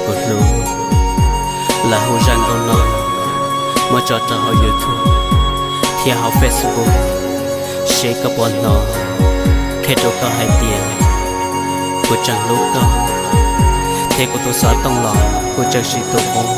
Tus hlub, lawv hu zaj nkauj no muab tso rau hauv YouTube thiab hauv Facebook, seb koj puas hnov, qhia rau koj hais tias kuv tseem hlub koj, thiab kuv tus xov tooj los kuv tseem siv tus qub.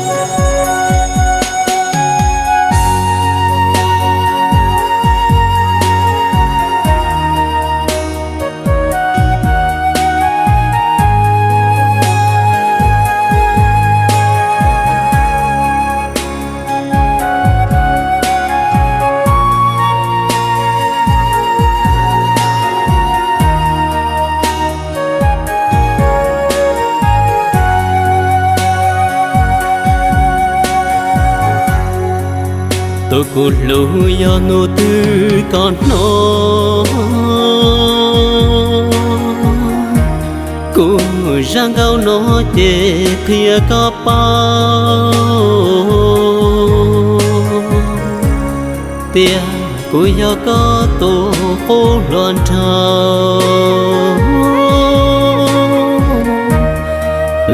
Tus kuv hlub, yog hnub twg koj hnov kuv zaj nkauj no ces qhia koj paub tias kuv yog koj tus qub hluas nraug.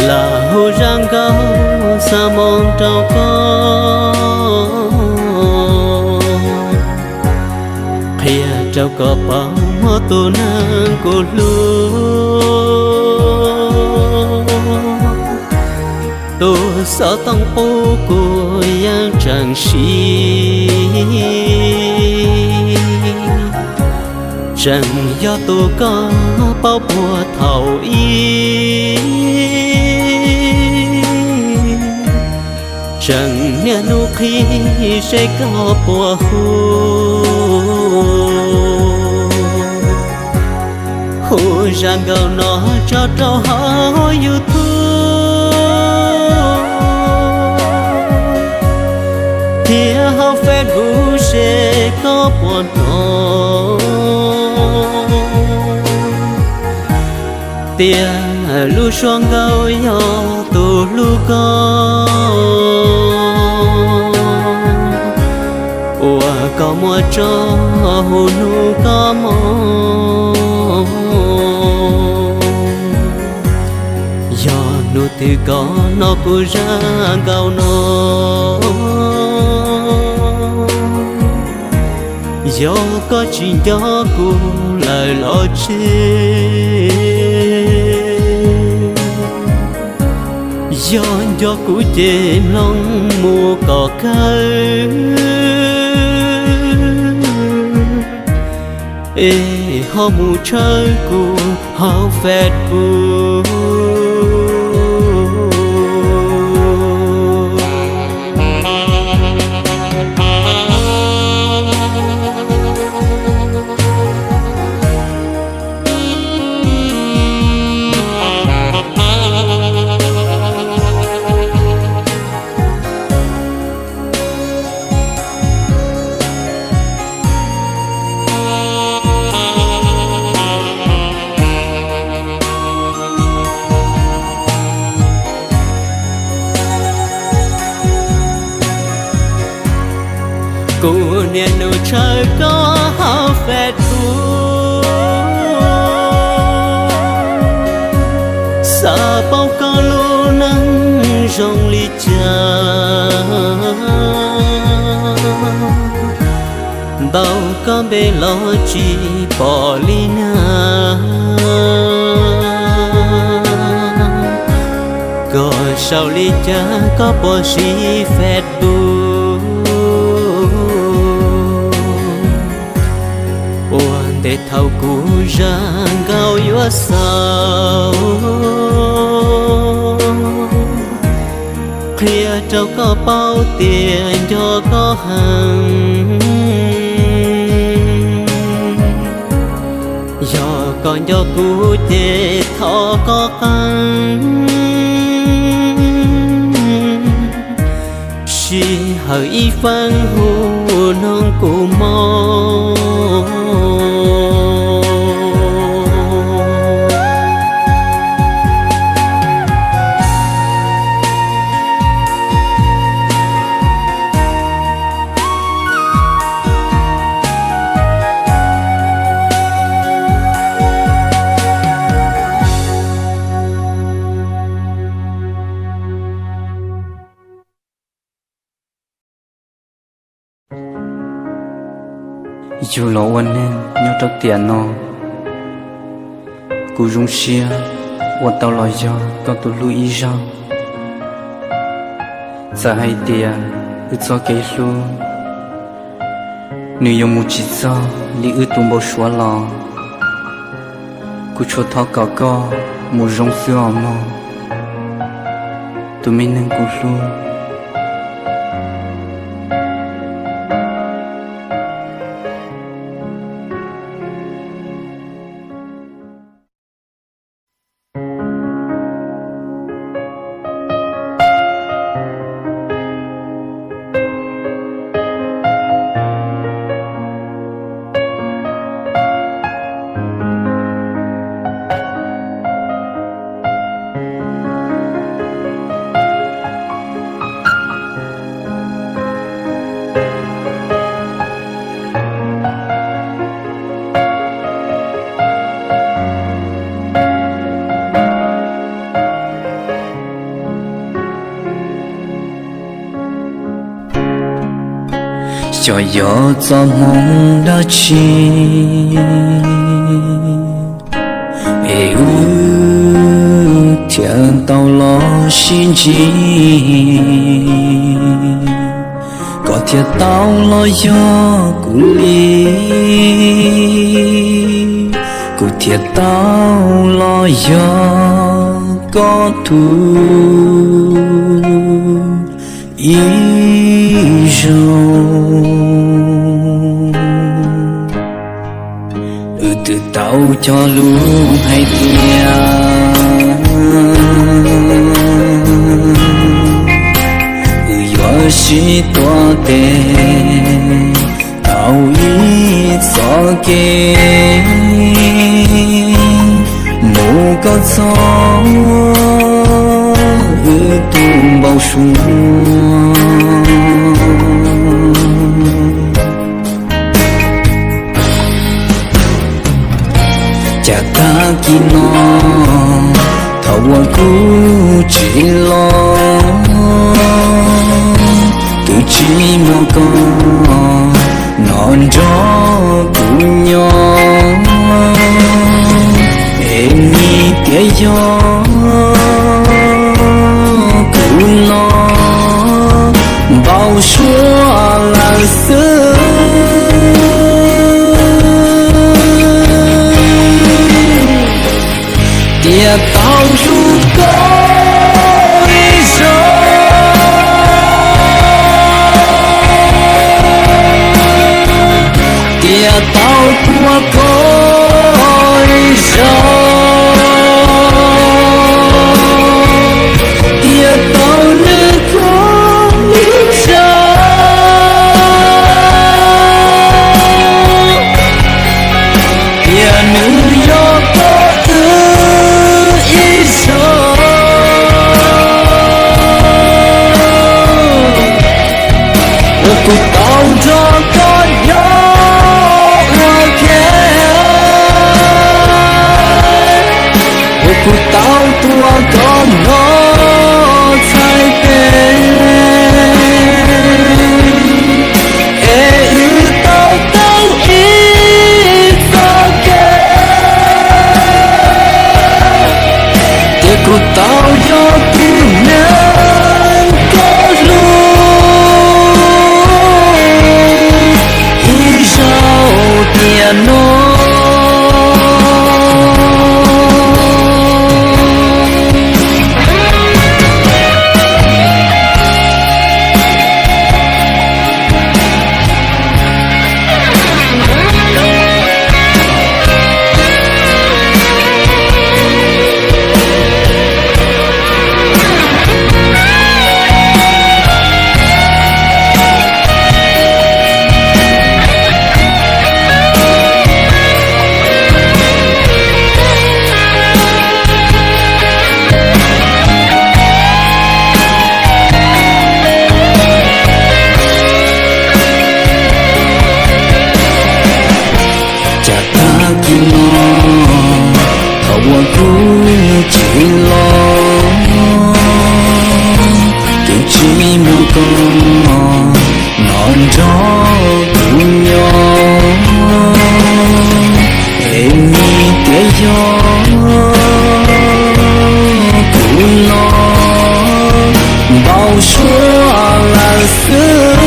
Lawv hu zaj nkauj xa moo rau koj, qhia rau koj paub tus neeg kuv hlub. Tus xov tooj qub kuv yeej tseem siv, tseem yog tus koj paub puag thaum ub. Tseem niaj hnub qhib seb koj puas hu, hu zaj nkauj no tso rau hauv YouTube thiab hauv Facebook seb koj puas hnov tias lub suab nkauj yog tus hlub koj uas koj muab tso hu hnub koj mob. Yog hnub twg koj hnov kuv zaj nkauj no, yog koj tsis nco kuv lawm los tseg, yog nco kuv ces mloog mus kom kawg, es ho mus tshawb kuv hauv Facebook. Kuv niaj hnub tshawb koj hauv Facebook, xav paub koj lub neej zoo li cas, ntaus koj npe los tsis pom li na. Koj sau li cas, koj puas siv Facebook? Ua ntej thaum kuv zaj nkauj yuav xaus, qhia rau koj paub tias nco koj heev. Yog koj nco kuv ces thov koj qee sij hawm ib feeb hu noog kuv mog. Yug los ua neeg nyob rau tiam no, kuv zoo siab ua tau los yog koj tus hlub ib zaug. Txawm hais tias wb txoj kev hlub nws yuav mus tsis txog li wb tus npau suav los, kuv tsuas thov kom koj mus zoo xwb os mog, tus me neeg kuv hlub. Xyov yog txoj hmoo dab tsi es wb thiaj tau los sib ntsib, koj thiaj tau los yog kuv li, kuv thiaj tau los yog koj tus ib zaug. Wb twb tau cog lus hais tias wb yuav sib tuav tes tau ib txoj kev mus kom txog wb tus npau suav. Cas tag kis no thaum uas kuv tsis los, twb tsis muaj koj nyob nrog kuv nyob, es vim tias yog kuv los npau suav lawm xwb. Tias tau hlub koj ib zaug, tias tau tuav koj ib zaug, tias tau nyob koj ib zaug, tias nws yog koj wb ib zaug, uas kuv tau nrog koj nyob ua ke, uas kuv tau tuav koj nyob txhais tes, es wb tau taug ib txoj kev, ces kuv tau yog tus neeg koj hlub ib zaug tiam no. Cas tag kis no thaum uas kuv tsis los, kuv tsis muaj koj nyob nrog kuv nyob, suav lawm xwb.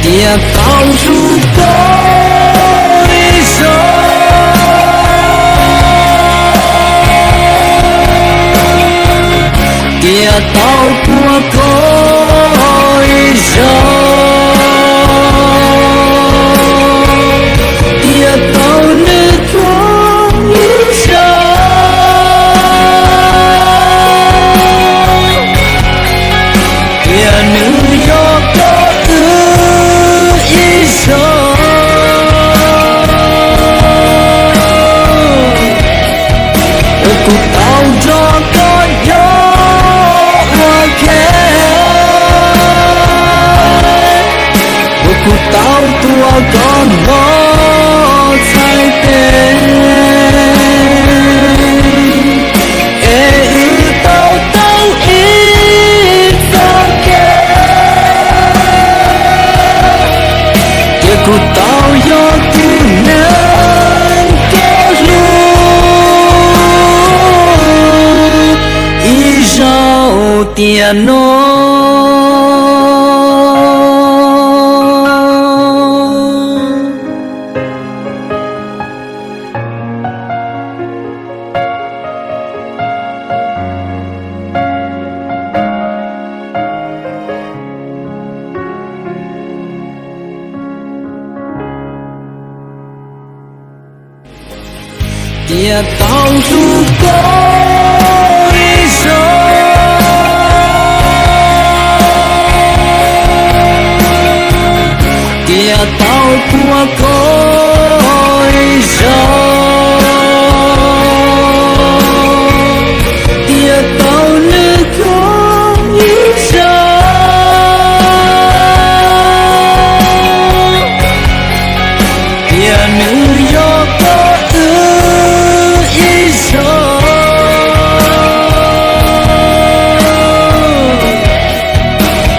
Tias tau hlub koj ib zaug, tias tau thuam koj ib zaug, tias tau nws thuam ib zaug, tias nws yog koj wb ib zaug. Uas kuv tau nrog koj nyob ua ke, uas kuv tau tuav koj hlo txhais tes, es wb tau taug ib txoj kev, ces kuv tau yog tus neeg koj hlub ib zaug tiam no. Tias tau hlub koj ib zaug, tias tau thuam koj ib zaug, tias tau nws koj ib zaug, tias nws yog koj wb ib zaug.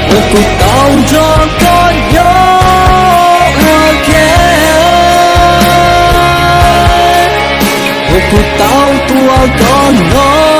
Uas kuv tau nrog koj nyob ua ke, uas kuv tau tuav koj hlo